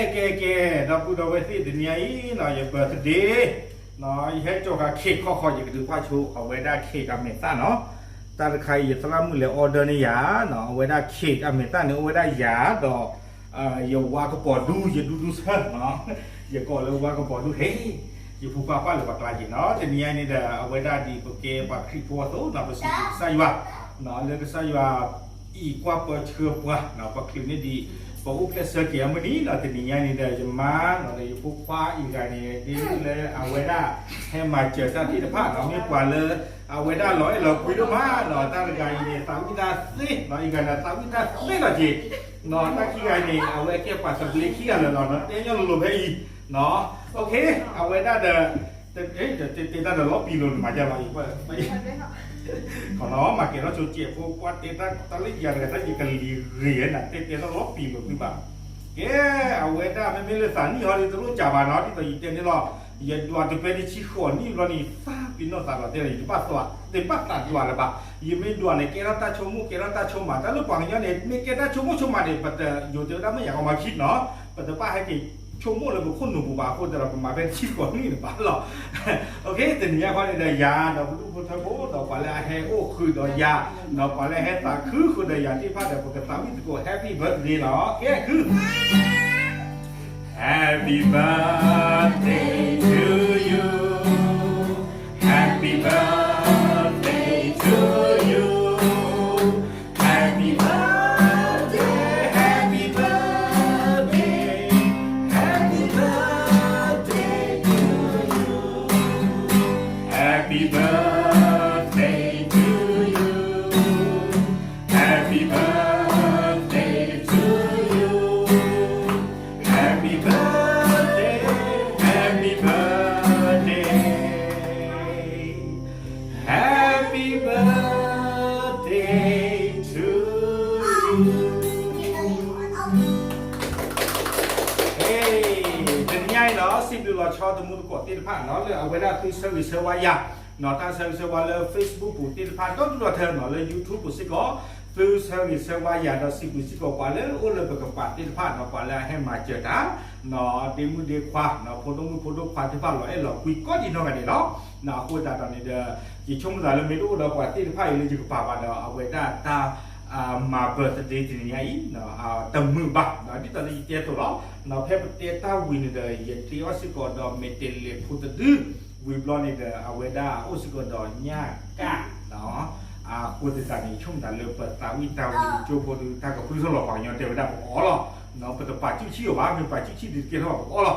ကဲ ကဲ ကဲ ဒီပုၢ်ဒီဝဲၢ်သ့ၣ် တနံၤညါအံၤနီၤ ယ birthday နီၤ ယဟဲကၠီၤဃာ် cake ခီဃီ ယကဒုးကွၢ်ဆိ အဝဲဒၣ် cake အမဲာ်သၣ်နီၤ, တၢ်တခါအံၤ ယသရၣ်မုၣ်လဲၤ order န့ၢ်ယၤနီၤ အဝဲဒၣ် cake အမဲာ်သၣ်န့ၣ် အိၣ်ဝဲဒၣ်ယၤဒီး ယဝါကပီၤဒူ ယဒူဒူဆၢနီၤ, ယကိးလၢဝါကပီၤဒူ ဟ့ၣ် ယဖိခွါပၢ်လၢပှၤကျါက့ၤနီၤ, တနံၤညါအံၤန့ၣ်ဒီး အဝဲဒၣ်ဒ်ပကဲပှၤခရံာ်ဖိအသိးနီၤ ပစံးဘျုးကစၢ်ယွၤ လၢကစၢ်ယွၤ အံၤကွၢ်ပၢဆှၢပှၤနီၤ ပချုးန့ၢ်ဒံး ပအိၣ်ဖျဲၣ်ဆၢက့ၤအမုၢ်နံၤနီၤ, တနံၤညါအံၤန့ၣ်ဒီး ယမါနီၤ ဒီးယဖိခွါအံၤတဂၤန့ၣ် ဒ်လၢအဝဲဒၣ် ဟဲမၤစၢၤတၢ်သ့ၣ်တဖၣ်နီၤ မ့ၢ်ပှၤလၢ အဝဲဒၣ်လီၤအဲၣ်လီၤကွံဒိၣ်မးနီၤ, တၢ်တဂၤအံၤန့ၣ် သးဝံၣ်တၢ်သ့နီၤ, အံၤတဂၤန့ၣ် သးဝံၣ်တၢ်သ့လီၤက့ၤနီၤ, တၢ်ခံဂၤအံၤန့ၣ် အဝဲကဲပှၤသဘျ့ခံဂၤလၢာ်လီၤနီၤ, တဲညီလိၤလိၤဖဲအံၤနီၤ, အဝဲဒၣ်ဒီး တဲတဲတၢ်ဒီးလီၤပံာ်လိၤန့ၣ်မၤဒ်လီၤအံၤ နီၤ မၤကဲထီၣ်ဆိကဲးဖိ ပှၤတဲတၢ်တၢ်လၢယၤတဂၤ တၢ်ယကလံၤဂ့ၤဝဲနၤ တဲတဲတၢ်လီၤပံာ်လိၤသုဘၣ်, ကဲ အဝဲဒၣ်မ့မ့ၢ်လၢသးနံၣ်ဟီဒီး တလိၣ်ကးဘၣ်နီၤ, ဒ်သိးယတဲန့ၣ်လီၤ, ယဒွးတပဲတဆံဃိးနံၣ်ဘျီန့ၣ် သးပ့ၤနီၣ်သးဒီးတဲလီၤ ယတဘၣ်သး တဘၣ်သးဒွးလၢၤဘၣ်, ယမ့ၢ်ဒွးန့ၣ် ကဲထီၣ်တၢ်ဆိကမိၣ် ကဲထီၣ်တၢ်ဆိကမး, တၢ်လၢပှၤကညီန့ၣ် မ့ၢ်ကဲတၢ်ဆိကမိၣ်ဆိကမးန့ၣ် ပတယိၤတဲဝဲဒၣ်မ့ၢ်ယၤကီမၤခံနီၤ, ပတဘၣ်ဟဲက့ၤဆိကမိၣ်လၢပခိၣ်နူာ်ပူၤဘၣ်အဃိသတးဒီး ပမၤဖဲတဆံဃိးနံၣ်န့ၣ်ဘၣ်လီၤ တနံၤညါခီန့ၣ်ဒီးယၤ ဒီးပဒူၣ်ဖိထၢဖိ ဒီးပှၤလၢအဟဲအိၣ်ဃုာ်ဒီးယၤ ဒီးပှၤလၢအဟဲသးခုဃုာ်ဒီးယၤသ့ၣ်တဖၣ်ဒီး ပကသးဝံၣ်သကိး Happy birthday လီၤ. ကဲ ခု Happy birthday to you. Happy birthday to you. Happy birthday, happy birthday, happy birthday to you. Happy birthday to you. Happy birthday to you. Happy birthday, happy birthday, happy birthday to you. တနံၤညါအံၤနီၤ စံးဘျုးလီၤဆီတမူတကိးသ့ၣ်တဖၣ်နီၤ လၢအဝဲဒၣ်သုဆၢဂ့ၤဆၢဝါယၤ နီၤ တၢ်ဆၢဂ့ၤဆၢဝါလၢ Facebook ပူၤသ့ၣ်တဖၣ် ဒီဒူၣ်ဒီထၢနီၤ လၢ YouTube ပူၤစ့ၢ်ကီး သုဆၢဂ့ၤဆၢဝါယၤဒီးစံးဘျုးစ့ၢ်ကီးပှၤလၢအအိၣ်လၢပကပၤသ့ၣ်တဖၣ်နီၤ ပှၤလၢအဟဲမၤစၢၤတၢ် နီၤ ဒ့မုၣ်ဒ့ခွါ နီၤ ဖိဒိၣ်မုၣ်ဖိဒိၣ်ခွါသ့ၣ်တဖၣ်လီၤအဲၣ်လီၤကွံကိးဒံးနီၢ်ဂၤဒဲးလီၤ. အဃိသတးဒီးန့ၣ်ဒီး ယဆိကမိၣ်သးလၢမ့ၢ်တအိၣ်ဒီးပှၤသ့ၣ်တဖၣ်အံၤလၢယကပၤဘၣ်ဒီး အဝဲဒၣ်တၢ် မၤ birthday တနံၤညါအံၤ တမုာ်ဘၣ် ဒ်သိးလၢယတဲအသိးလီၤ. နီၤ ဖဲပတဲတၢ်ဝံၤန့ၣ်ဒီး ယတ့အီၣ်စ့ၢ်ကီးဒီးမဲာ်တဲးလဲးဖိတဒု ဝံၤဘျီန့ၣ်ဒီး အဝဲဒၣ်အိၣ်စ့ၢ်ကီးဒီးညၣ်ကၣ် အဃိသတးန့ၣ် ယဆိကမိၣ်သးလၢပသးဝံၣ်တၢ်ဝံၤကၠိဖိဒီး တၢ်ကပြုၢ်ထီၣ်လီၤပှၤကညီတဲဝဲဒၣ်ပကအီလီၤ. ပတပာ်စုၣ်ဆံၣ်အီၤဘၣ် မ့ၢ်ပာ်စုၣ်ဆံၣ်ဒုးတကဲထီၣ်ပက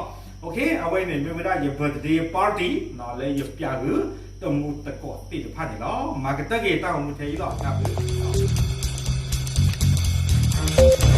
အီလီၤ. အဝဲအံၤန့ၣ် မ့ၢ်ဝဲဒၣ်ယ birthday party နီၤ လၢယပျၢ်ဃုာ်တမူတကိးသ့ၣ်တဖၣ်န့ၣ်လီၤ. မၤကတၢၢ်က့ၤတၢ်ဂီၤမူထဲအံၤလီၤ တၢ်ဘျုး